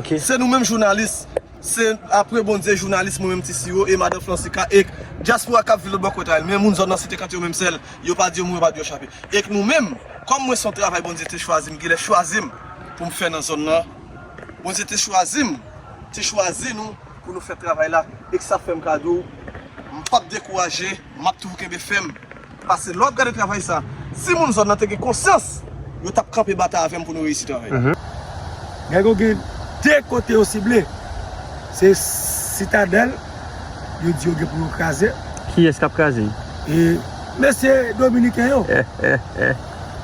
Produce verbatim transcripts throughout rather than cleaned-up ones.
Se nou menm jounalis, se apre Bondye, jounalis, mwen menm Ti Siwo e madan Flansika e dyaspora k ap viv lòt bò kote a. Men moun zòn nan, si te kante yo menm sèl, yo pa di yo mouri, yo pa di yo chape. E nou menm, kòm mwen se yon travay Bondye te chwazi m, genlè chwazi m pou m fè nan zòn nan, Bondye te chwazi m, te chwazi nou pou nou fè travay la, e sa fè m ka di w, m p ap dekouraje, m ap toujou kenbe fèm. Paske lè w ap gade travay sa, si moun zòn nan te gen konsyans, yo t ap kanpe batay avè m pou nou reyisi travay la. Nèg yo gen de kote yo sible. Se Sitadèl, yo di yo gen pou yo kraze. Kiyès k ap kraze? E mesye dominiken yo.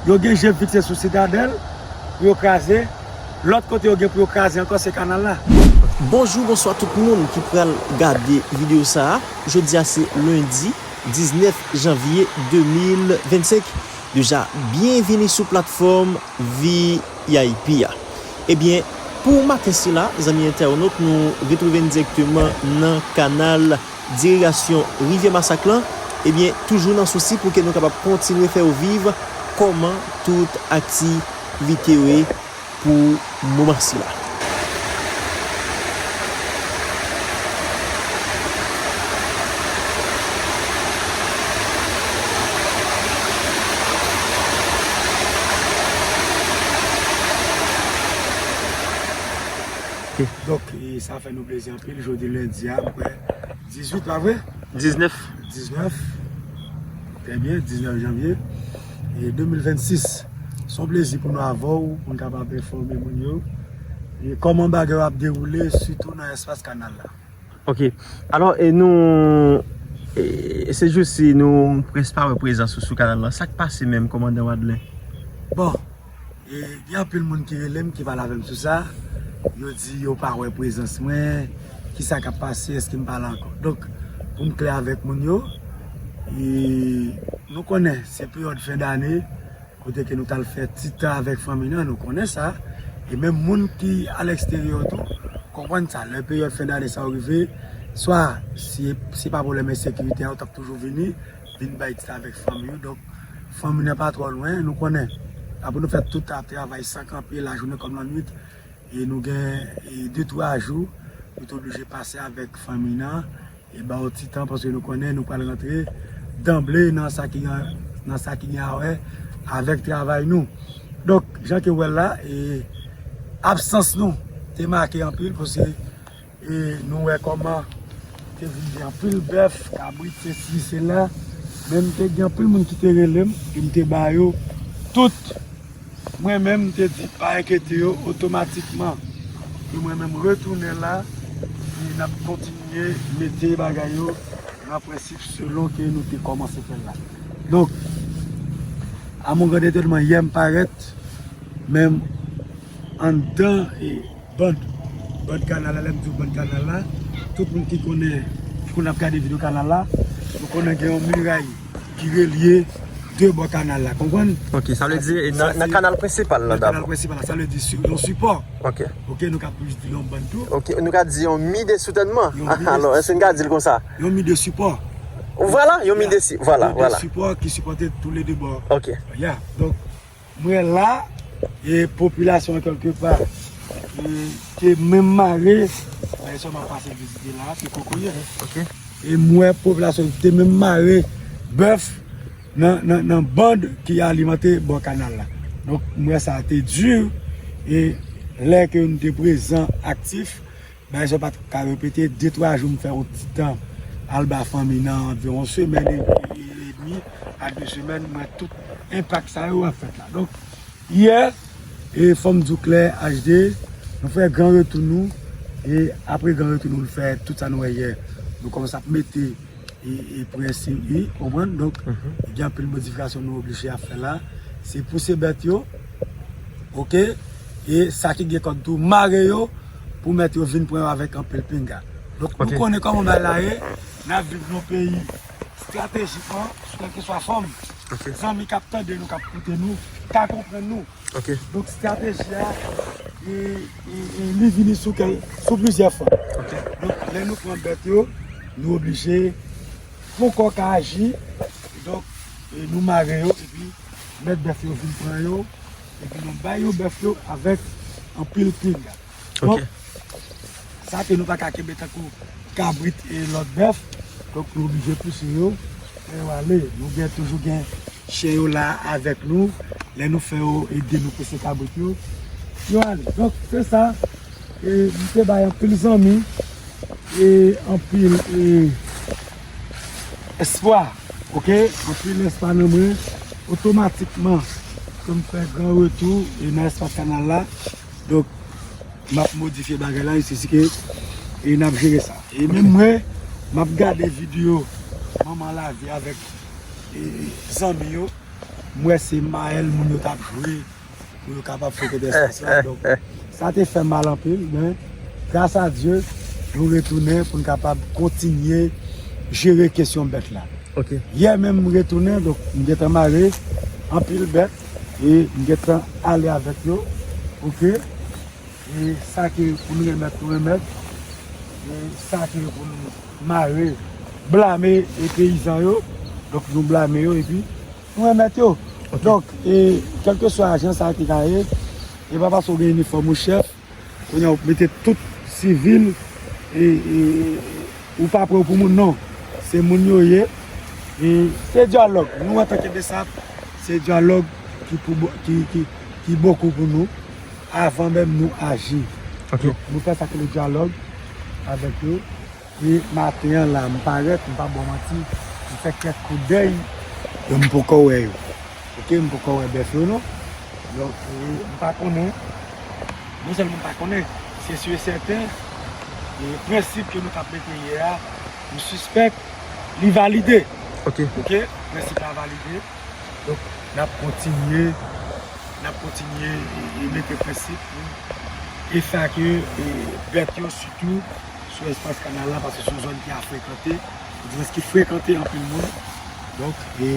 Yo gen je fikse sou Sitadèl pou yo kraze. Lòt kote yo gen pou yo kraze ankò, se kanal la. Bonjou, bonswa tout moun ki pral gade videyo sa a. Jodi a se lendi diznèf janvye de mil vennsenk. Deja, byenvini sou platfòm V I P a. Ebyen, pou maten sila, zanmi entènot, nou retwouve n dirèkteman nan kanal dirigasyon Rivyè Masak lan. Ebyen, toujou nan sousi pou ke nou kapab kontinye fè w viv kòman tout aktivite yo ye pou moman sila. Donk, e, sa fè nou plezi anpil. Jodi lendi a, m kwè, dizuit, pa vre? Diznèf. Diznèf. Trè byen, diznèf janvye, e, de mil vennsis. Se yon plezi pou nou avè w, pou n kapab enfòme moun yo, e, kòman bagay yo ap dewoule, sitou nan espas kanal la. Ok. Alò, e nou, e, se jou si nou prèske pa wè prezans ou sou kanal la. Sa k pase menm, kòmandan Wadlen? Bon, e, gen anpil moun ki rele m, ki pale avè m sou sa. Yo di yo pa wè prezans mwen. Kisa k ap pase? Èske m pa la ankò? Donk, pou m klè avèk moun yo, e, nou konnen se peryòd fen dane, kote ke nou t al fè ti tan avèk fanmi nan, nou konnen sa. E menm moun ki alèksteryè tou konprann sa. Lè peryòd fen dane sa yo rive, swa si se pa pwoblèm ensekirite a, yo t ap toujou vini, vin bay ti tan avèk fanmi yo. Donk, fanmi nan pa twò lwen, nou konnen. Apre nou fè tout tan ap travay san kanpe, lajounen kòm lannwit, e nou gen, e, de twa jou, nou te oblije pase avèk fanmi nan, e ba yo ti tan, paske nou konnen nou pral rantre danble nan sa ki gen, nan sa ki gen a wè avèk travay nou. Donk, jan ke w wè l la, e, absans nou te make anpil, paske, e, nou wè kòman te vin gen anpil bèf, kabrit, sesi, sela. Men m te gen anpil moun ki te rele m, e m te ba yo tout. Mwen menm, m te di, pa enkyete yo, otomatikman, ke mwen menm retounen la, e n ap kontinye mete bagay yo nan prensip selon ke nou te kòmanse fè l la. Donk, à mon grand étonnement, yè m parèt, men m anndan, e, band, band kanal la, lè m di w band kanal la, tout moun ki konnen, ki konn ap gade videyo kanal la, nou konnen gen yon miray ki relye de bò kanal la, konprann? Ok, sa vle di, e, nan, nan kanal prensipal la dabò. Nan kanal prensipal la, sa vle di si-, yon sipò. Ok. Ok, nou ka plis di yon band tou. Ok, nou ka di yon mi de soutènman. Alò, èske n ka di l konsa? Yon mi de sipò. Vwala, yon mi de si-, vwala, vwala. Yon mi de sipò ki sipòte toulede bò. Ok. Ya, donk, mwen la, e popilasyon an kèlkepa, e, te menm mare, e sa m ap pase vizite la, se kokoye. Ok. E m wè popilasyon te menm mare bèf nan, nan, nan band ki alimante bò kanal la. Donk, m wè sa te di, e lè ke nou te prezan, aktif, bagay sa yo pa t ka repete, de twa jou m fè yon ti tan al ba fanmi nan anviwon semèn e, e, edmi a de semèn, m wè tout enpak sa yo ap fèt la. Donk, yè, e fò m di w klè, H D, nou fè gran retou nou, e apre gran retou nou, nou fè tout sa nou wè yè. Nou kòmanse ap mete e, e prensip li, konprann? Donk, gen anpil modifikasyon nou oblije ap fè la. Se pouse bèt yo, ok? E sa ki gen kòd tou, mare yo pou mèt yo vin pran yo avèk anpil pinga. Donk, nou konnen kòman bagay la ye, n ap viv nan yon peyi estratejikman, sou kèlkeswa fòm. Zanmi k ap tande nou, k ap koute nou, ka konprann nou. Ok. Donk, estrateji a, e, e, e, li vini sou kèl, sou plizyè fòm. Ok. Donk, lè nou pran bèt yo, nou oblije fè yon kò ka aji. Donk, e, nou mare yo, epi mèt bèf yo vin pran yo, epi nou bay yo bèf yo avèk anpil pinga. Ok. Donk, Sa ke nou pa ka kenbe tankou kabrit e lòt bèf. Donk, nou oblije pouse yo, fè yo ale. Nou gen, toujou gen chen yo la avèk nou. Lè nou fè yo ede nou pouse kabrit yo, yo ale. Donk, se sa. E, m te bay anpil zanmi e anpil e, espwa, oke? Anpil espwa nan mwen. Otomatikman, ke m fè gran retou e nan espas kanal la. Donk, m ap modifye bagay la, se si ke e n ap jere sa. E menm mwen, m ap gade videyo Manman Lavi avèk e, zanmi yo. M wè se Maël moun yo t ap jwe pou yo kapab frekante espas la. Donk, sa te fè mal anpil, men gras a Dye, nou retounen pou n kapab kontinye jere kesyon bèt la. Yè menm m retounen, donk m gentan mare anpil bèt e m gentan ale avèk yo. Oke? E sa ke pou nou remèt, nou remèt. E sa ke pou nou mare, blame e peyizan yo. Donk nou blame yo epi nou remèt yo. Donk, e kèlkeswa ajan sa ki ka ye, e pa paske w gen inifòm ou chèf, kounye a w mete tout sivil, e, e, ou pa pran yo pou moun, non. Se moun yo ye. E se dyalòg. Nou, antanke BSAP, se dyalòg ki pou bo-, ki, ki, ki bokou pou nou avan menm nou aji. Donk, nou fè sa ki le dyalòg avèk yo. E maten an la, m parèt, m pa ba w manti, m fè kèk koudèy, e m poko wè yo. Oke, m poko wè bèf yo, non. Donk, e, m pa konnen. Non sèlman m pa konnen, se si e sèten, e, prensip ke nou t ap mete yè a, m sispèk li valide. Oke. Oke, prensip la valide. Donk, n ap kontinye, n ap kontinye e, e mete prensip pou e fè ke e, bèt yo sitou sou espas kanal la, paske se yon zòn ki a frekante, oudimwens ki frekante anpil moun. Donk, e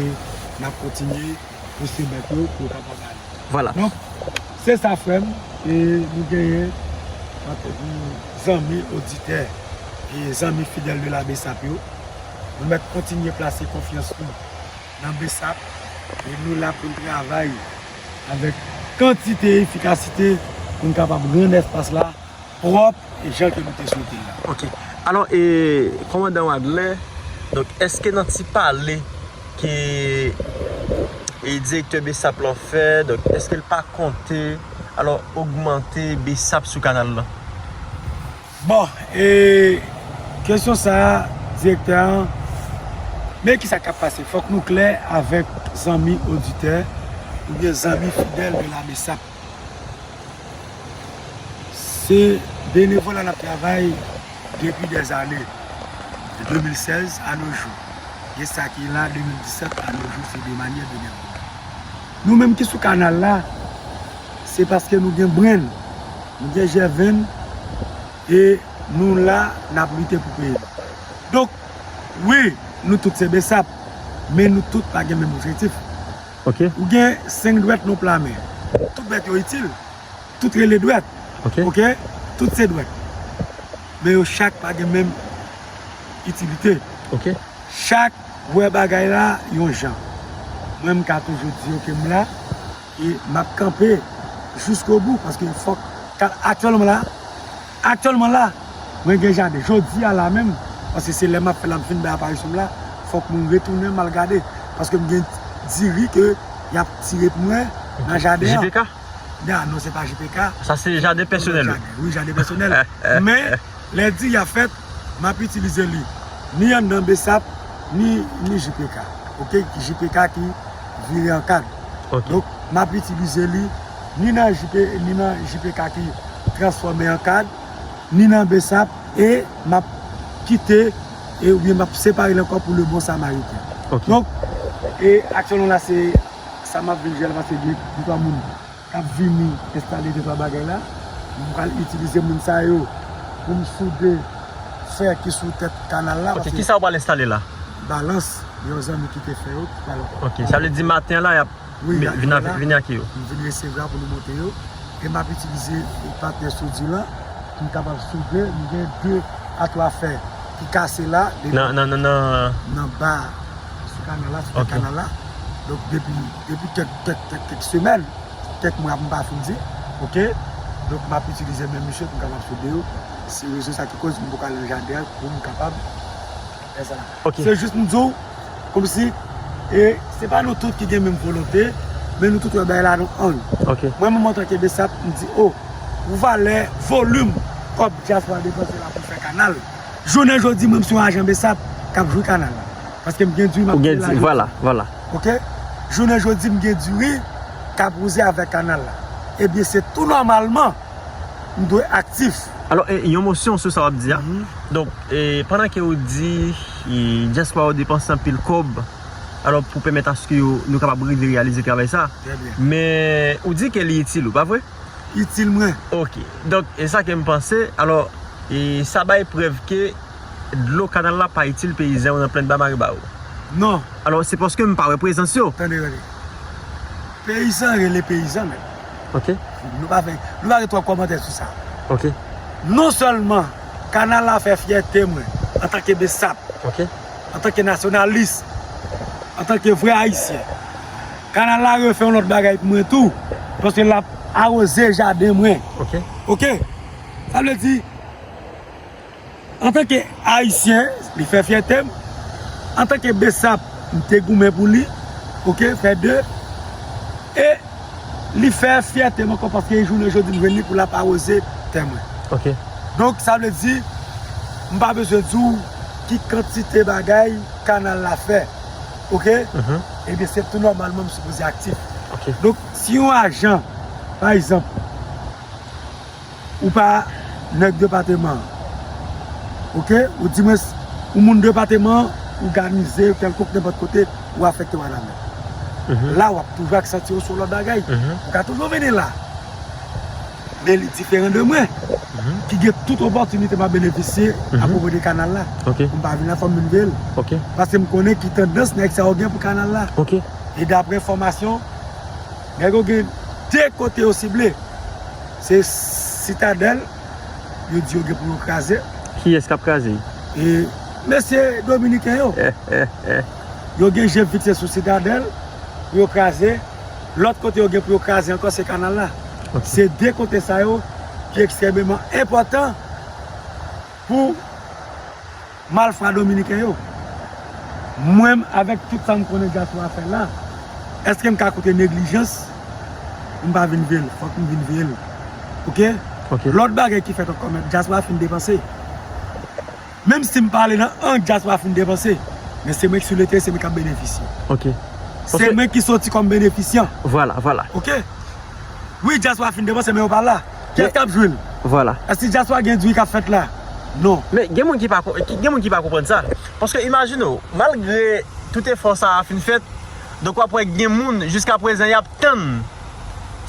n ap kontinye pouse bèt yo pou yo kapab ale. Vwala. Donk, se sa, frè m, e nou genyen, zanmi oditè e zanmi fidèl de la BSAP yo. Nou mèt kontinye plase konfyans nou nan BSAP, e nou la pou n travay avèk kantite e efikasite pou n kapab rann espas la pwòp e jan ke nou te swete l la. Oke. Alò, e, kòmandan Wadlè, donk, èske nan ti pale ke, e, direktè BSAP lan fè, donk, èske l pa konte, alò, ogmante BSAP sou kanal lan? Bon, e, kesyon sa a, direktè an, men kisa k ap pase? Fòk nou klè avèk zanmi oditè oubyen zanmi fidèl de la BSAP. Se benevola n ap travay depi dèzane, de de mil sèz a nos jours. E sa ki la de mil disèt a nos jours, se de manyè benevola. Nou menm ki sou kanal la, se paske nou gen brenn, nou gen jèvenn, e nou la, n ap lite pou peyi nou. Donk, wi, nou tout se BSAP, men nou tout pa gen menm objektif. Oke. Ou gen senk dwèt nan yon pla men. Tout bèt yo itil. Tout rele dwèt. Oke. Oke? Tout se dwèt. Men yo chak pa gen menm itilite. Oke. Chak wè bagay la yon jan. Mwen, m ka toujou di yo ke m la e m ap kanpe jiskobou, paske fòk, ka-, aktyèlman la, aktyèlman la, mwen gen jaden. Jodi a la menm, paske se lè m ap fè la, m fin bay aparisyon m la, fòk mwen retounen, m al gade. Paske m gen diri ke y ap tire pou mwen nan jaden an. JPK? Non, non, se pa JPK. Sa se jaden pèsonèl ou? Wi, jaden pèsonèl. Men, lè diri a fèt, m ap itilize li ni anndan BSAP, ni, ni JPK. Oke, JPK ki vire an kad. Oke. Donk, m ap itilize li ni nan JP, ni nan JPK ki transfòme an kad, ni nan BSAP, e m ap kite, e oubyen m ap separe l ankò pou le bon samaritain. Oke. Donk, e aktyèlman la, se sa m ap vin jere, paske gen de twa moun k ap vini enstale de twa bagay la. M pral itilize moun sa yo pou m soude fè ki sou tèt kanal la. Oke, paske kisa w pral enstale la? Balans, yon zanmi ki te fè yo, ki pral... Oke, sa vle di maten la, y ap... Wi, vin, vin ak yo. M vin resevwa pou nou monte yo. E m ap itilize patnè soudi lan pou m kapab soude. M gen de a twa fè ki kase la, depi nan, nan, nan, nan, nan ba sou kanal la, sou tèt kanal la. Donk, depi, depi kèk, kèk, kèk, kèk semèn, kèk mwa, m pa fin di, oke? Donk, m ap itilize menm misye pou m kapab soude yo. Se rezon sa ki koz m poko al nan jaden an pou m kapab fè sa. Ok. Se jis m di w, kòmsi, e se pa nou tout ki gen menm volonte, men nou tout wè bagay la nan ann. Ok. Mwen menm antanke BSAP, m di, o, pou valè, volim kòb dyaspora depanse la pou fè kanal, jounen jodi, mwen, m se yon ajan BSAP k ap jwi kanal la. Paske m gen diri m ap peye la jodi. Vwala, vwala. Ok? Jounen jodi, m gen diri k ap wouze avèk kanal la. Ebyen, se tou nòmalman, m dwe aktif. Alò, e, yon mosyon sou sa w ap di a. Mhm. Donk, e, pandan ke ou di, e, dyaspora yo depanse anpil kòb, alò, pou pèmèt aske yo, nou kapab rive reyalize travay sa. Trè byen. Men, ou di ke li itil ou, pa vre? Itil mwen. Ok. Donk, e sa ke m panse, alò, e sa bay prèv ke dlo kanal la pa itil peyizan yo nan plèn ba Maribawo. Non. Alò, se paske m pa wè prezans yo. Tande, tande. Peyizan rele peyizan, men. Ok. Nou pa fè, nou pa gen twòp kòmantè sou sa. Ok. Non sèlman kanal la fè fyète mwen antanke BSAP, ok, antanke nasyonalis, antanke vrè Ayisyen, kanal la refè yon lòt bagay pou mwen tou, paske l ap awoze jaden mwen. Ok. Ok? Sa vle di, antanke Ayisyen, li fè fyète m. Antanke BSAP, m te goumen pou li. Ok, fè de. E li fè fyète m ankò paske jounen jodi m jwenn li pou l ap awoze tè mwen. Ok. Donk, sa vle di, m pa bezwen di w ki kantite bagay kanal la fè. Ok? Mhm. Ebyen, se tou nòmalman m sipoze aktif. Ok. Donk, si yon ajan, pa egzanp, ou pa nèg depatman an. Ok? Ou di mwen, ou moun depatman an, ou òganize kèlkonk nenpòt kote, ou afekte Wanament. Mhm. La, w ap toujou aksantiye w sou lòt bagay. Mhm. Ou ka toujou vini la. Men li diferan de mwen, mhm, ki gen tout opòtinite m ap benefisye, mhm, apwopo de kanal la. Ok. Pou m pa vin la, fò m vin veye l. Ok. Paske m konnen ki tandans nèg sa yo gen pou kanal la. Ok. E daprè enfòmasyon, nèg yo gen de kote yo sible. Se Sitadèl, yo di yo gen pou yo kraze. Kiyès k ap kraze? E mesye dominiken yo. Yo gen je fikse sou Sitadèl pou yo kraze. Lòt kote yo gen pou yo kraze ankò, se kanal la. Ok. Se de kote sa yo ki ekstrèmeman enpòtan pou malfra dominiken yo. Mwen, avèk tout sa m konnen dyaspora fè la, èske m ka koute neglijans? M pa vin veye l, fòk m vin veye l. Ok? Ok. Lòt bagay ki fèt ankò, men dyaspora fin depanse. Menm si m pa ale nan ank dyaspora fin depanse, men se mwen ki sou le teren, se mwen k ap benefisye. Ok. Se mwen ki soti kòm benefisyan. Vwala, vwala. Ok? Wi, dyaspora fin depanse, men yo pa la. Kiyès k ap jwi l? Vwala. Èske dyaspora gen diri k ap fèt la? Non. Men gen moun ki pa kon-, ki, gen moun ki pa konprann sa. Paske imajine w, malgre tout efò sa a fin fèt, donk w ap wè gen moun, jiska prezan, y ap tann.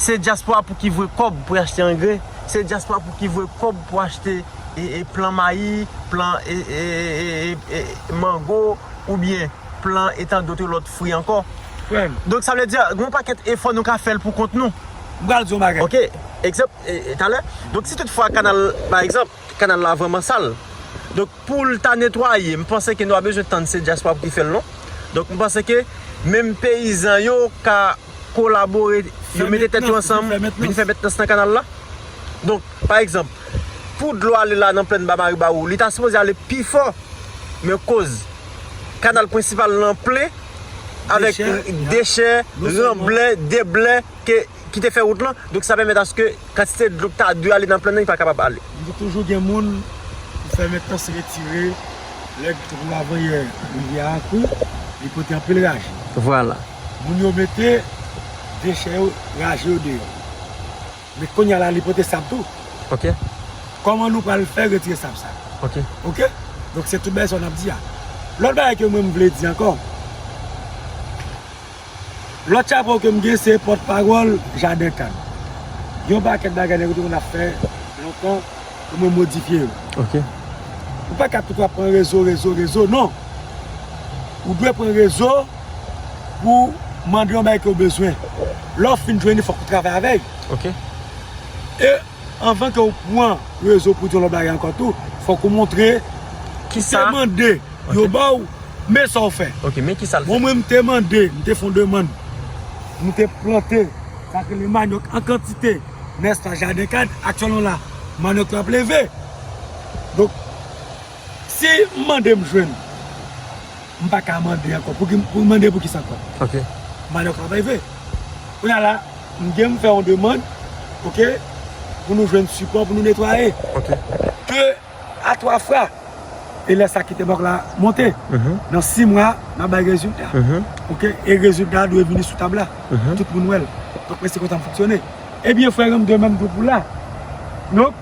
Se dyaspora pou ki voye kòb pou y achte angrè. Se dyaspora pou ki voye kòb pou achte, e, e, plan mayi, plan, e, e, mango, oubyen plan e tandòt lòt fwi ankò. Frè m. Donk, sa vle di, gen yon pakèt efò nou ka fè l pou kont nou. M pral di yon bagay. Ok, egzanp, e, e, talè. Donk, si toutfwa kanal, pa egzanp, kanal la vrèman sal, donk, pou l ta netwaye, m panse ke nou pa bezwen tann se dyaspora pou ki fè l, non. Donk, m panse ke menm peyizan yo ka kolabore, yo mete tèt yo ansanm, vin fè mentnans nan kanal la. Donk, pa egzanp, pou dlo ale la nan plèn ba Maribawo, li ta sipoze ale pi fò. Men koz kanal prensipal lan plen avèk dechè, ranblè, deblè ke, ki te fè wout lan. Donk sa pèmèt aske kantite dlo ki ta dwe ale nan plèn nan, li pa kapab ale. M di toujou gen moun pou fè mentnans retire lè gwo avanyè rivyè a kwi, li pote anpil raje. Vwala. Moun yo mete dechè yo, raje yo deyò. Men kounye a la, li pote sab tou. Ok. Kòman nou pral fè retire sab sa? Ok. Ok? Donk, se tout bagay sa n ap di a. Lòt bagay ke mwen m vle di ankò, lòt chapo ke m gen, se pòtpawòl jaden kann. Yon pakèt bagay nèg yo te konn ap fè lontan, ke mwen modifye yo. Ok. Ou pa ka tout w ap pran rezo, rezo, rezo, non. Ou dwe pran rezo pou mande yon bagay ke w bezwen. Lè w fin jwenn li, fòk ou travay avè l. Ok. E anvan ke w pran rezo pou di yon lòt bagay ankò tou, fòk ou montre, ou te mande yo ba w, men sa w fè. Ok, men kisa l fè? Bon, mwen, m te mande, m te fè yon demann. M te plante, sa k rele manyòk an kantite, nèspa, jaden kann, aktyèlman la, manyòk yo ap leve. Donk, si m mande m jwenn, m pa ka mande ankò. Pou ki, pou mande pou kisa ankò? Ok. M ale travay vre. Kounye a la, m gen m fè yon demann, ok, pou nou jwenn sipò, pou nou netwaye. Ok. De a twa fwa. E lè sa kite bòk la monte. Mhm. Nan sis mwa, n ap bay rezilta. Mhm. Ok? E rezilta a dwe vini sou tab la. Mhm. Tout moun wè l. Donk, mwen se konsa m fonksyone. Ebyen, frè m, demen m tou pou la. Donk,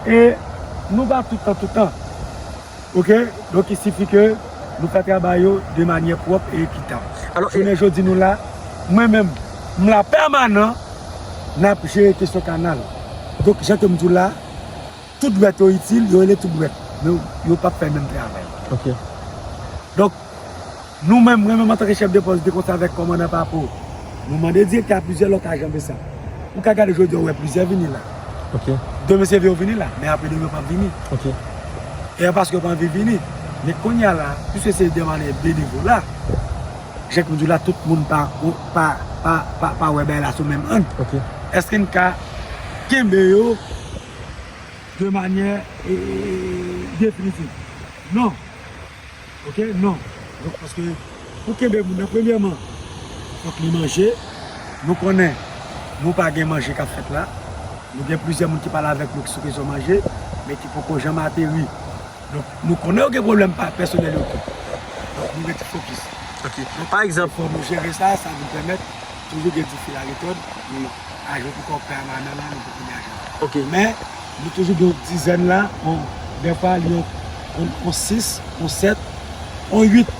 e nou pa tout tan, tout tan. Ok? Donk, il suffit que nou fè travay yo de manyè pwòp e ekitab. Alò, e jounen jodi nou la, mwen menm, m la pèmanan, n ap jere kesyon kanal. Donk, jan ke m di w la, tout dwèt yo itil, yo rele tout dwèt. Men yo p ap fè menm travay. Ok. Donk, nou menm, mwen menm antanke chèf de pòs, de konsa avèk kòmandan Papo, nou mande direktè a plizyè lòt ajan BSAP. Ou ka gade jodi a, ou wè plizyè vini la. Ok. Demen se vre yo vini la, men apre demen yo p ap vini. Ok. E paske yo pa anvi vini. Men kounye a la, piske se de manyè benevola, jan ke m di w la, tout moun pa, pa, pa, pa, pa wè bagay la sou menm ann. Ok. Èske n ka kenbe yo de manyè, e, definitif? Non. Ok? Non. Donk, paske pou kenbe moun nan, premyèman, fòk li manje. Nou konnen nou pa gen manje k ap fèt la. Nou gen plizyè moun ki pale avèk nou ki sou kesyon manje, men ki poko janm ateri. Donk, nou konnen yo gen pwoblèm pa, pèsonèl yo tou. Donk, nou rete fokis. Ok. Donk, pa egzanp, fò nou jere sa, sa nou pèmèt toujou gen di fil a retòd, men ajan poko pèmanan la, nou poko gen ajan. Ok. Men, nou toujou gen yon dizèn la, on, dèfwa, li yon, on, on sis, on sèt, on uit.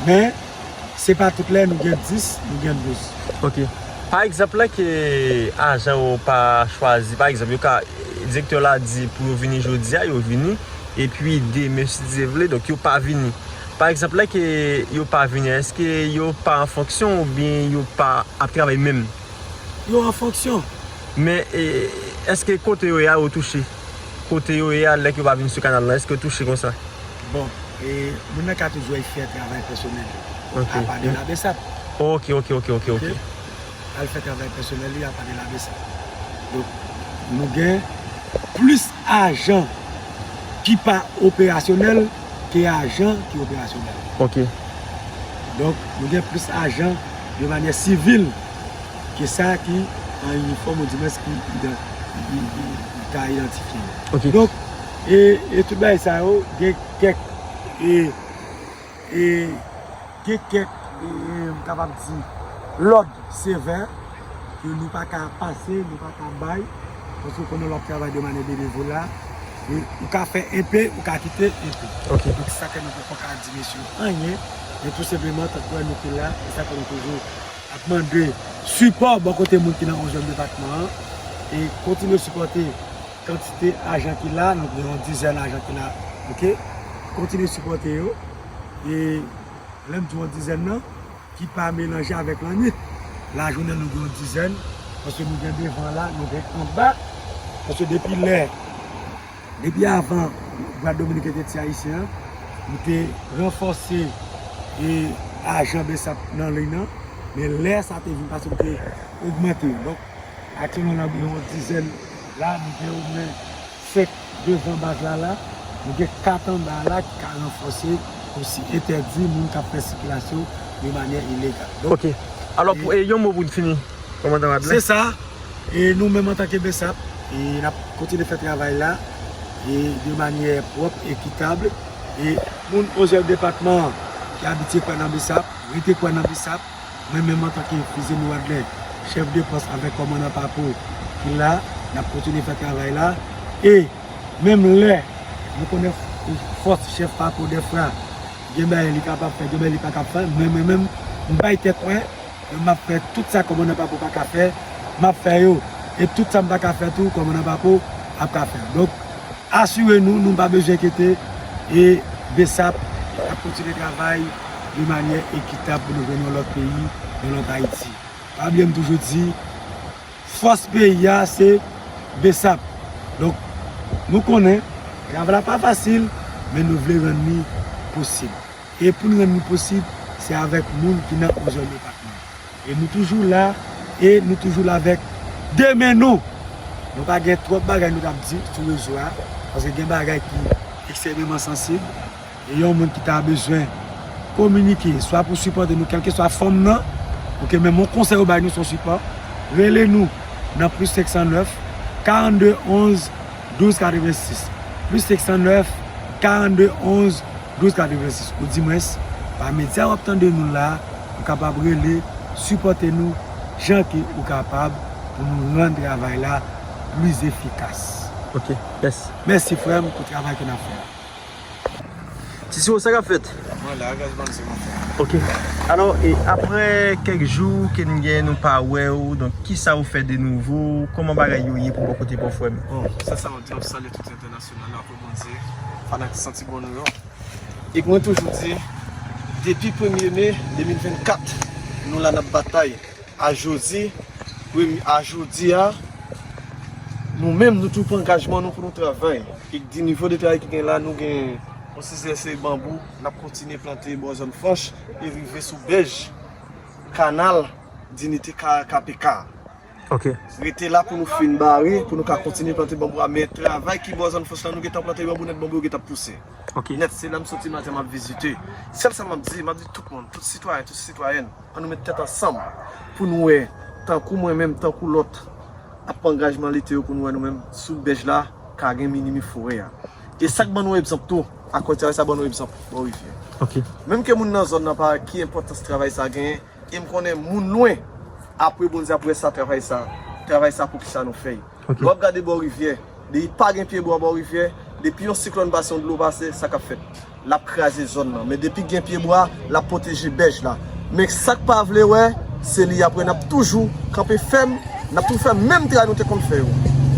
Men, se pa tout lè nou gen dis, nou gen douz. Ok. Pa egzanp, lè ke ajan yo pa chwazi, pa egzanp, yo ka, direktè la di pou yo vini jodi a, yo vini, epi demen, si Dye vle, donk yo pa vini. Pa egzanp, lè ke yo pa vini, èske yo pa an fonksyon oubyen yo pa ap travay menm? Yo an fonksyon. Men, e, èske kote yo ye a, yo touche? Kote yo ye a, lè ke yo pa vin sou kanal la, èske yo touche konsa? Bon, e, moun nan ka toujou al fè travay pèsonèl li. Ok. Apa de la BSAP. Ok, ok, ok, ok, ok. Ok? Al fè travay pèsonèl li, apa de la BSAP. Donk, nou gen plis ajan ki pa operasyonèl ke ajan ki operasyonèl. Ok. Donk, nou gen plis ajan de manyè sivil ke sa ki an inifòm, oudimwens ki idan-, i, i, i, i ka idantifye yo. Ok. Donk, e, e tout bagay sa yo, gen kèk, e, e, gen kèk, e, e, m kapab di, lòd sevè ke nou pa ka pase, nou pa ka bay, paske w konnen lè w ap travay de manyè benevola, e, ou ka fè enpe, ou ka kite enpe. Ok. Donk, se sa ke nou poko ka di mesye yo anyen, men tou senpleman, tankou nou te la, se sa ke nou toujou ap mande sipò bò kote moun ki nan onzyèm depatman an, e kontinye sipòte kantite ajan ki la, nou gen yon dizèn ajan ki la, ok? Kontinye sipòte yo, e lè m di yon dizèn nan, ki pa melanje avèk lannwit. Lajounen nou gen yon dizèn, paske nou gen devan la, nou gen anba, paske depi lè, depi avan Brad Dominique te ti Ayisyen an, nou te ranfòse, e, ajan BSAP nan liy nan, men lè sa te vin pase, nou te ogmante yo. Donk, aktyèlman, n ap gen yon dizèn la, nou gen omwen senk devan baz la la, nou gen kat anba la ki ka ranfòse, osi entèdi moun k ap fè sikilasyon de manyè ilegal. Donk, ok. Alò, pou, e, e, yon mo pou n fini, kòmandan Wadlè. Se sa, e nou menm antanke BSAP, e n ap kontinye fè travay la, e de manyè pwòp, ekitab, e moun onzyèm depatman an ki abitye kwè nan BSAP, rete kwè nan BSAP, mwen menm antanke Fizemi Wadlè, chèf de pòs avèk kòmandan Papo ki la, n ap kontinye fè travay la. E menm lè nou konnen fòs chèf Papo dèfwa, gen bagay li kapab fè, gen bagay li pa kab fè, men mwen menm, m bay tèt mwen, m ap fè tout sa kòmandan Papo pa ka fè, m ap fè yo. E tout sa m pa ka fè tou, kòmandan Papo ap ka fè. Donk, asire nou, nou pa bezwen enkyete, e BSAP ap kontinye travay de manyè ekitab pou nou jwenn yon lòt peyi, yon lòt Ayiti. Pa bliye m toujou di, fòs peyi a se BSAP. Donk, nou konnen, travay la pa fasil, men nou vle rann li posib. E pou n rann li posib, se avèk moun ki nan onzyèm depatman. E nou toujou la, e nou toujou la avèk de men nou. Nou pa gen twòp bagay nou t ap di sou rezo a, Paske gen bagay ki ekstrèmeman sansib. E yon moun ki ta bezwen kominike, swa pou sipòte nou, kèlkeswa fòm nan, ou ke menm yon konsèy ou bay nou, se yon sipò, rele nou nan plis senk san nèf, karannde onz, douz katrevensis. Plis senk san nèf, karannde onz, douz katrevensis. Ou di mwens, pa medya w ap tande nou la, ou kapab rele, sipòte nou, jan ke ou kapab pou nou rann travay la pli efikas. Ok, mèsi. Mèsi frè m pou travay ke n ap fè a. Ti Siwo, sa k ap fèt? Mwen la, gaz bann se konsa. Ok. Alò, e apre kèk jou ke n gen nou pa wè w, donk kisa ou fè de nouvo? Kòman bagay yo ye pou bò kote pa w, frè m? Bon, sa sa mwen di, m ap salye tout entènasyonal la, pou Bondye, fanatik Santi Bon nou yo. E mwen toujou di, depi premye me de mil vennkat, nou la n ap batay. A jodi, premye, a jodi a, nou menm, nou tou pran angajman nou pou nou travay. E di nivo de travay ki gen la, nou gen yon sizè seri banbou, n ap kontinye plante bò zòn franch e rive sou bèj kanal Dinite K P K. Ok. Rete la pou nou fin bare, pou nou ka kontinye plante banbou a. Men travay ki bò zòn franch la, nou gentan plante banbou nèt, banbou yo gentan pouse. Ok. Nèt, se la m soti maten, m ap vizite. Sèl sa m ap di, m ap di tout moun, tout sitwayen, tout sitwayèn, ann nou met tèt ansanm pou nou wè, tankou mwen menm, tankou lòt, ap pran angajman lite yo pou nou wè nou menm sou bèj la, ka gen minimi forè a. E sa k ban nou egzanp tou, akoz travay sa ban nou egzanp, bò rivyè. Ok. Menm ke moun nan zòn nan pa, ki enpòtans travay sa genyen, e m konnen moun lwen, apre Bondye ap wè sa, travay sa, travay sa pou kisa nou fè l. Ok. Lè w ap gade bò rivyè, depi pa gen pyebwa bò rivyè, depi yon siklòn pase, yon dlo pase, sa k ap fèt? L ap kraze zòn nan. Men depi gen pyebwa, l ap pwoteje bèj la. Men sa k pa vle wè, se li apre n ap toujou kanpe fèm, n ap toujou fè menm travay nou te konn fè yo.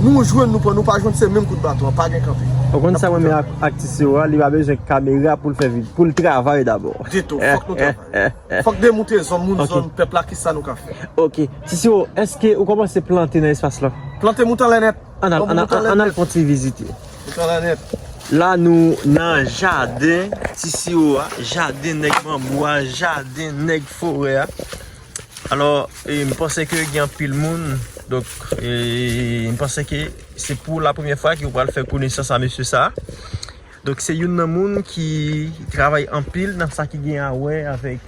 Nou jwenn, nou pran, nou pa jwenn, se menm kout baton an, pa gen kanpe. Ou konn sa mwen renmen ak, ak Ti Siwo a, li pa bezwen kamera pou l fè vid, pou l travay dabò. Ditou, fòk nou travay. Fòk demoute zòn, moun zòn, pèp la, kisa nou ka fè. Ok. Ti Siwo, èske ou kòmanse plante nan espas la? Plante mouton lè nèt. Ann al, ann al, ann al fè yon ti vizite. Mouton lè nèt. La nou nan jaden Ti Siwo a, jaden nèg banbou a, jaden nèg forè a. Alò, e, m panse ke gen anpil moun, donk, e, m panse ke se pou la premyè fwa ke w pral fè konesans a mesye sa a. Donk, se youn nan moun ki travay anpil nan sa ki gen a wè avèk,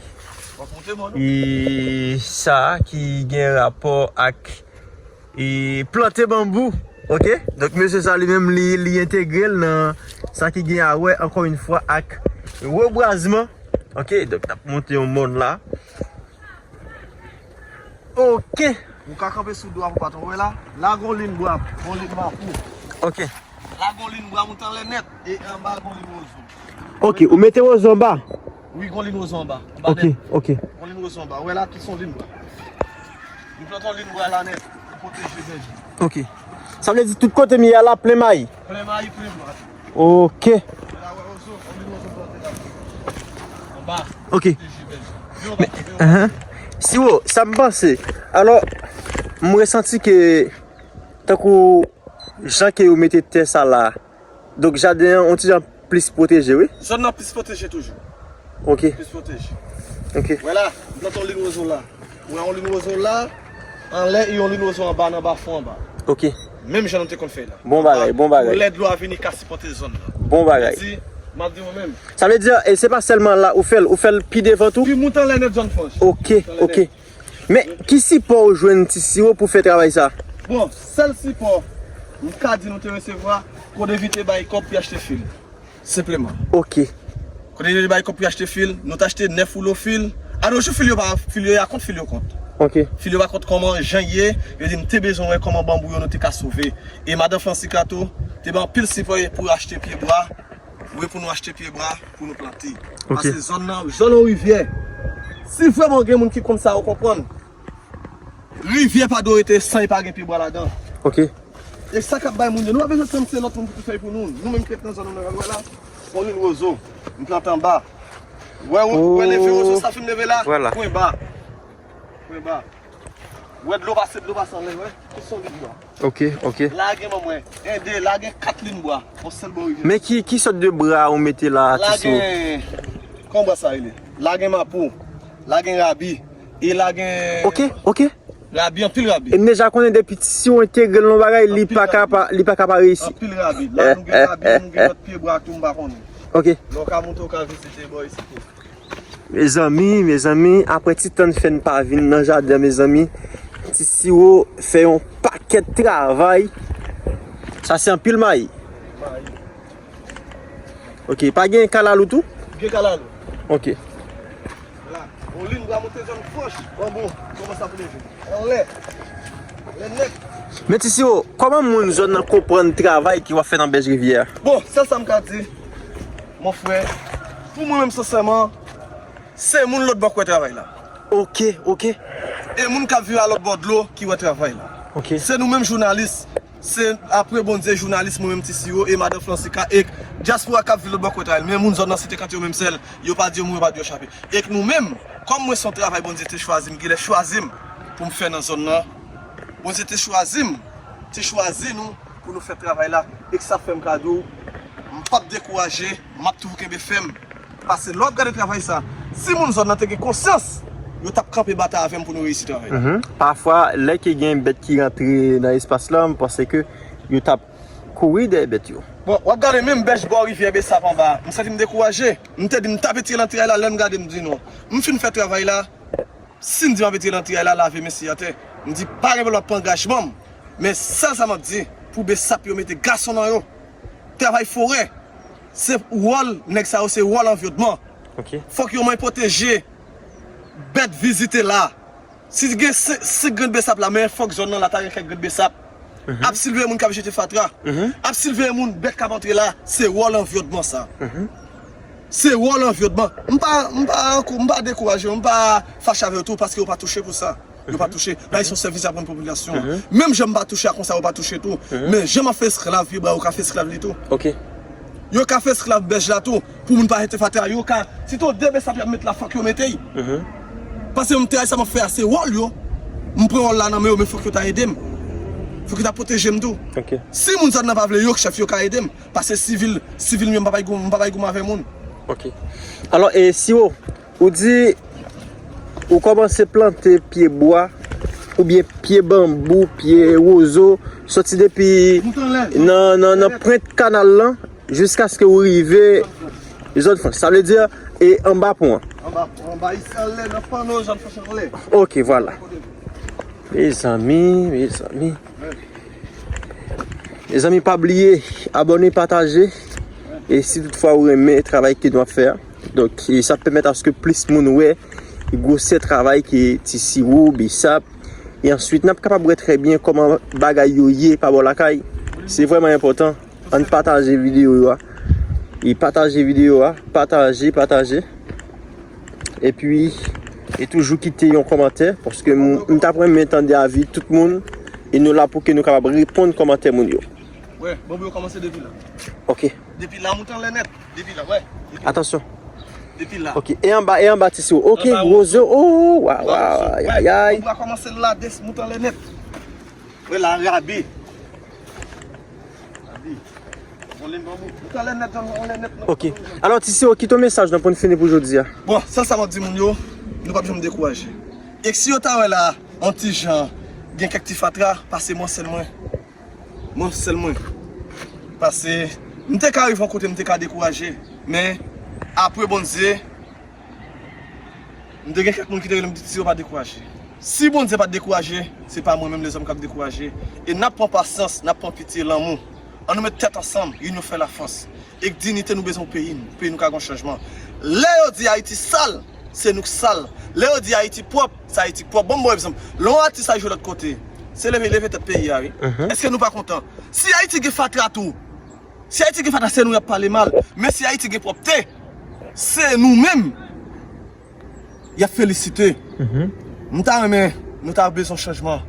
e, sa ki gen rapò ak, e, plante banbou. Ok? Donk, mesye sa li menm, li, li entegre l nan sa ki gen a wè, ankò yon fwa, ak rebwazman. Ok? Donk, n ap monte yon mòn la. Ok. Ou ka kanpe sou do a pou patwon. Ou wè la? La gon lin bwa, gon lin mapou. Ok. La gon lin bwa mouton lè nèt. E anba gon lin wozo. Ok, ou mete wozo anba? Wi, gon lin wozo anba. Anba nèt. Ok, ok. Gon lin wozo anba. Ou wè la, tout son lin bwa. Nou plante yon lin bwa la nèt pou pwoteje bèj. Ok. Sa vle di tout kote m ye a la plen mayi? Plen mayi, plen bwa. Ok. Ou wè la, wè wozo, yon lin wozo plante la. Anba. Ok. Pwoteje bèj. Men, anhan. Siwo, sa m panse. Alò, m resanti ke tankou jan ke yo mete tè sa la. Donk, jaden an, yon ti jan plis pwoteje, wi. Zòn nan plis pwoteje toujou. Ok. Plis pwoteje. Ok. Wè la, m plante yon lin wozo la. Ou wè yon lin wozo la, anlè, e yon lin wozo anba, nan bafon anba. Ok. Menm jan nou te konn fè la. Bon bagay, bon bagay. Pou lè dlo a vini, ka sipòte zòn nan. Bon bagay. Di, m ap di mwen menm. Sa vle di, e se pa sèlman la ou fè l, ou fè l pi devan tou? Pi mouton lè nèt zòn franch. Ok, ok. Men, ki sipò ou jwenn Ti Siwo pou fè travay sa? Bon, sèl sipò m ka di nou te resevwa, Kodevi te bay kòb pou y achte fil. Senpleman. Ok. Kodevi te bay kòb pou y achte fil, nou t achte nèf woulo fil. A nos jours, fil yo pa, fil yo ya kont, fil yo kont. Ok. Fil yo pa kont kòman jan ye, yo di m te bezwen wè kòman banbou yo nou te ka sove. E madan Fransika tou, te bay anpil sipò pou achte pyebwa. Wi, pou nou achte pyebwa, pou nou plante. Ok. Paske zòn nan, zòn yon rivyè. Si vrèman gen moun ki konn sa, yo konprann. Rivyè pa dwe rete san e pa gen pyebwa ladan. Ok. E sa k ap bay moun yo, nou pa bezwen tann se lòt moun pou fè pou nou. Nou menm ki ret nan zòn nou nan wè la, yon lin wozo, m plante anba. Wè, wè, wè leve wozo sa fin leve la, pwen ba. Pwen ba. Wè dlo pase, dlo pase anlè, wè. Tout son lin bwa. Ok, ok. La gen manmwen, en, de, la gen kat lin bwa. Yon sèl bò rivyè. Men ki, ki sòt de bra ou mete la, Ti Siwo? La gen, kòman bra sa rele? La gen mapou, la gen rabi, e la gen... Ok, ok. Rabi, anpil rabi. E m deja konnen depi Ti Siwo entegre l nan bagay, li pa ka pa, li pa ka pa reyisi. Anpil rabi. La nou gen rabi, nou gen lòt pye bwa tou, m pa konnen. Ok. Lè w ka monte, w ka vizite bò isit tou. Mezanmi, mezanmi, apre ti tan n fè n pa vin nan jaden an, mezanmi, Ti Siwo fè yon pakèt travay. Sa se anpil mayi. Mayi. Ok, pa gen kalalou tou? Gen kalalou. Ok. La, on liy va monte zòn franch. Bon, bon, kòmanse ap leve. Anlè. Anlè nèt. Men Ti Siwo, kòman moun zòn nan konprann travay ke w ap fè nan bèch rivyè a? Bon, sèl sa m ka di, mon frè, pou mwen menm, sensèman, se moun lòt bò k wè travay la. Ok, ok. E moun k ap viv a lòt bò dlo ki wè travay la. Ok. Se nou menm jounalis, se apre Bondye jounalis, mwen menm Ti Siwo, e madan Fransika, e dyaspora k ap viv lòt bò k wè travay la. Men moun zòn nan, se te kante yo menm sèl, yo pa di yo mouri, yo pa di yo chape. E nou menm, kòm mwen se yon travay Bondye te chwazi m, genlè chwazi m pou m fè nan zòn nan, Bondye te chwazi m, te chwazi nou pou nou fè travay la. E sa fè m ka di w, m p ap dekouraje, m ap toujou kenbe fèm. Paske lè w ap gade travay sa, si moun zòn nan te gen konsyans, yo t ap kanpe batay avè m pou nou reyisi travay la. Mhm. Pafwa, lè ke gen bèt ki rantre nan espas la, m panse ke yo t ap kouri dèyè bèt yo. Bon, w ap gade menm bèch bò rivyè Besap anba, m santi m dekouraje. M te di m t ap retire lantray la, lè m gade m di non. M fin fè travay la, si m di m ap retire lantray la, lave men si atè. M di pa gen pwoblèm, m ap pran angajman m. Men sèl sa m ap di, pou Besap yo mete gason nan yo. Travay forè, se wòl nèg sa yo, se wòl anvyònman. Ok. Fòk yo mwen pwoteje bèt vizite la. Si gen senk, senk grenn besap la, men fòk zòn nan la ta gen kèk grenn besap. Mhm. Ap silveye moun k ap jete fatra. Mhm. Ap silveye moun, bèt k ap antre la, se wòl anvyònman sa. Mhm. Se wòl anvyònman. M pa, m pa ankou-, m pa dekouraje, m pa fache avè yo tou, paske yo pa touche pou sa. Yo pa touche. Bay son sèvis aprann popilasyon an. Mhm. Menm jan m pa touche a konsa, yo pa touche tou. Mhm. Men jan m ap fè esklav pye bwa, yo ka fè esklav li tou. Ok. Yo ka fè esklav bèch la tou. Pou moun pa jete fatra, yo ka. Si tou de besap y ap met la, fòk yo mete y. Mhm. Paske m travay sa m ap fè a, se wòl yo. M pran wòl la nan men yo, men fòk yo ta ede m. Fòk yo ta pwoteje m tou. Ok. Si moun zòn nan pa vle yo, chèf yo ka ede m. Paske sivil, sivil yo, m pa bay gou-, m pa bay goumen avè moun. Ok. Alò, e si yo Ou di ou kòmanse plante pye bwa oubyen pye banbou, pye wozo, soti depi nan, nan, nan pwent kanal lan jiskaske ou rive zòn franch. Sa vle di, e anba pon an. Anba, anba isi anlè, nan panno zòn franch anlè. Ok, vwala. Mezanmi, mezanmi. Mezanmi, pa bliye abòne, pataje. E si toutfwa ou renmen travay ke nou ap fè a, donk, e sa ap pèmèt aske plis moun wè gwosè travay ke Ti Siwo, Besap. E answit, n ap kapab wè trè byen kòman bagay yo ye pa bò lakay. Se vrèman enpòtan. Ann pataje videyo yo a. E pataje videyo a. Pataje, pataje. Epi, e toujou kite yon kòmantè, paske m, m t ap renmen tande avi tout moun, e nou la pou ke nou kapab reponn kòmantè moun yo. Wè, banbou yo kòmanse depi la. Ok. Depi la, moute anlè nèt. Depi la, wè. Depi la. Atansyon. Depi la. Ok, e anba, e anba Ti Siwo. Ok, anba wozo. Oh, waw, waw, ayayay. Banbou a kòmanse la, des, moute anlè nèt. Wè la, rabi. Rabi. Anlè nèt, anlè nèt, non. Ok. Alò, Ti Siwo, kite yon mesaj nan pou n fini pou jodi a. Bon, sèl sa m ap di moun yo, nou p ap janm dekouraje. E si yo ta wè la, yon ti jan, gen kèk ti fatra, pase mwen sèl mwen. Mwen sèl mwen. Pase, m te ka rive yon kote, m te ka dekouraje. Men, apre Bondye, m te gen kèk moun ki te rele m, di, Ti Siwo, pa dekouraje. Si Bondye pa t dekouraje, se pa mwen menm lezòm k ap dekouraje. E n ap pran pasyans, n ap pran pitye, lanmou. Ann nou met tèt ansanm, inyon fè lafòs. E k diyite nou bezwen peyi n, peyi nou ka gen chanjman. Lè yo di Ayiti sal, se nou k sal. Lè yo di Ayiti pwòp, se Ayiti k pwòp. Bon, m ba w egzanp. Lè yon atis al jwe lòt kote, se leve, leve tèt peyi a, wi. Mhm. Èske nou pa kontan? Si Ayiti gen fatra tou, si Ayiti gen fatra, se nou y ap pale mal. Men si Ayiti gen pwòpte, se nou menm y ap felisite. Mhm. M ta renmen, nou ta bezwen chanjman.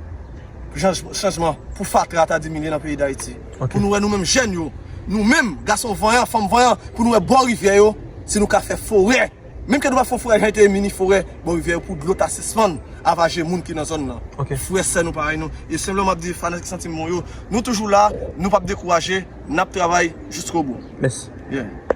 Chanj-, chanjman pou fatra ta diminye nan peyi Dayiti. Ok. Pou nou wè nou menm jèn yo, nou menm gason vanyan, fanm vanyan, pou nou wè bò rivyè yo, si nou ka fè forè. Menm ke nou pa fè forè, jan te mini forè, bò rivyè yo pou dlo ta sispann avaje moun ki nan zòn nan. Ok. Frè, sè nou parèy nou. E senpleman m ap di fanatik Santi M Bon yo, nou toujou la, nou p ap dekouraje, n ap travay jiskobou. Mèsi. Yeah.